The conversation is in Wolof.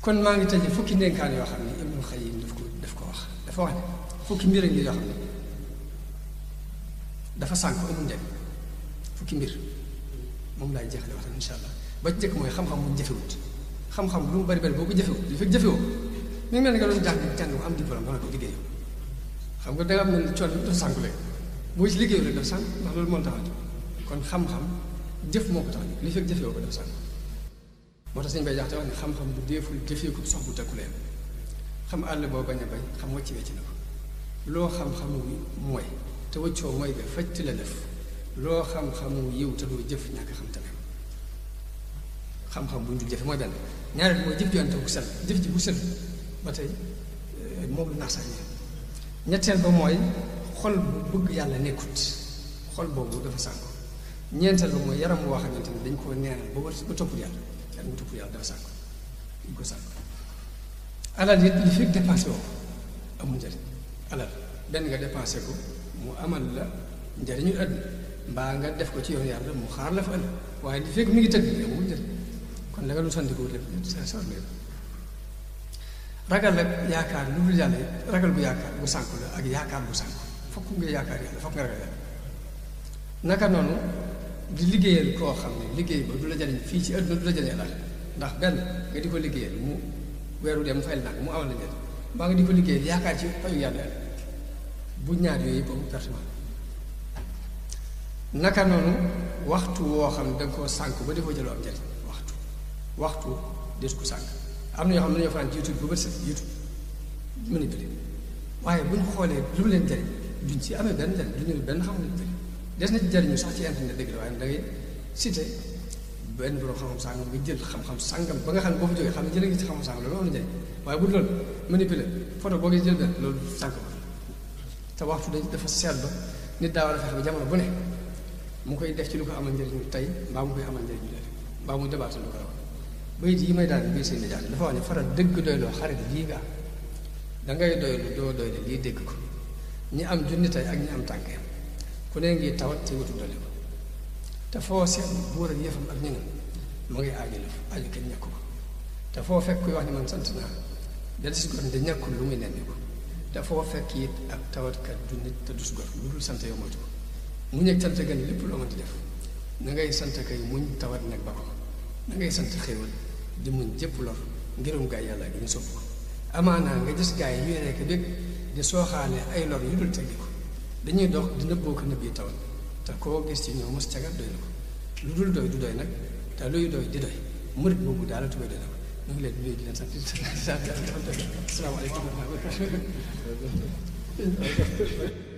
kon maa ngi tëjee fukki ndénkaan yoo xam ne Ibnul Qayyim daf ko wax dafa wax ne fukki mbir ngi yoo xam ne dafa sànk amul njëriñ fukki mbir moom laay jeexale waxtaan insha allah ba ci njëkk mooy xam-xam bu jëfewut xam-xam lu mu bari bari boo ko jëfewut li fekk jëfewoo mi ngi mel ni nga doon jàng am diplôme ba nga ko liggéeyoo xam nga danga am na coon dafa sànku léegi boo ci liggéeyoo rek dafa sànk ndax loolu moo tax a jóg kon xam-xam jëf moo ko tax a jóg li fekk jëfewoo ko dafa sànk moo tax sëñ bay jaxte wax ne xam-xam bu deeful jëfee ko sox bu tekku leen xam àll boo bañ a bañ xam wàcc wecc na ko loo xam-xamu mooy te wëccoo mooy ga fajt la def loo xam-xamu yiw te doo jëf ñàkk xam tamit xam-xam bu ñu dul jëfe mooy benn ñaareel mooy jëf joonte bu sell jëf ji bu sell ba tey moom la naax sax ñetteel ba mooy xol bu bëgg yàlla nekkut xol boobu dafa sànko ñeenteel ba mooy yaram woo xamante ni dañ koo neenal ba toppul yàlla yaram bu toppul yàlla dafa sànko dañ ko sànko alal it li fi dépensé woo amul njëriñ alal benn nga dépensé ko mu amal la njëriñu àdduna mbaa nga def ko ci yoon yàlla mu xaar la fa ëllëg waaye li fekk mi ngi tëdd amul njëriñ kon la nga lu sandiko lépp sa sor leen ragal ak yaakaar lu dul yàlla ragal bu yaakaar bu sànku la ak yaakaar bu sànku fokk nga yaakaar yàlla fokk nga ragal yàlla naka noonu di liggéeyal koo xam ne liggéey ba du la jariñ fii ci àdduna du la jariñ àll ndax benn nga di ko liggéeyal mu weeru dem mu fayal nag mu amal la njëriñ maa nga di ko liggéeyal yaakaar ci fayu yàlla bu ñaar yooyu yëpp amul pertement naka noonu waxtu woo xam ne da nga koo sànku ba defoo jëloo am njëriñ waxtu des ko sànk am na ñoo xam ne dañoo fanaan ci YouTube bu bët set YouTube manipulé waaye bu ñu xoolee lu mu leen jëriñ duñ ci amee benn njëriñ du ñu benn xam ne jëriñ des na ci jëriñu sax ci internet dëgg la waaye da ngay cité benn borom xam-xam sàngam nga jël xam-xam sàngam ba nga xam ne boo fa jógee xam ne jëlee ngi ci xam-xam sàngam loolu am na njëriñ waaye bu dul loolu manipulé photo boo ngi jël benn loolu sànk ko te waxtu dafa seet ba nit daa war a fexe ba jamono bu ne mu koy def ci lu ko amal njëriñu tey mbaa mu koy amal njëriñu léegi mbaa mu débatté lu ko raw bayit yi may daal biir seen nijaay dafa wax ne faral dëgg doyloo xarit lii nga am dangay doylu doo doyle lii dégg ko ñi am junni tey ak ñi am tànkeem ku ne ngi tawat te wutu dole ko te foo seet buur ak yëfam ak ñeneen ma ngi aaju kenn ñàkk ko te foo fekk kuy wax ni man sant naa del si gor de ñàkkul lu muy nenni ko te foo fekk it ak tawatkat du nit te dus gor lu dul sant yow moytu ko mu ñëg sant gën lépp loo mënti def na ngay sant kay muñ tawat nag ba ko na ngay sant xéewal di muñ jëpp lor ngirum gaay yàlla gi ñu sopp ko amaanaa nga gis gaay yi ñuy rekk bég di sooxaale ay lor yu dul teggi ko dañuy dox di nëbboo ko nëbb yi tawal te koo gis ci ñoom mos cagat doy na ko lu dul doy du doy nag te luy doy di doy murit boobu daal la tubay doy na ko ñu ngi leen di nuyu di leen sant asalaamaaleykum wa rahmatulah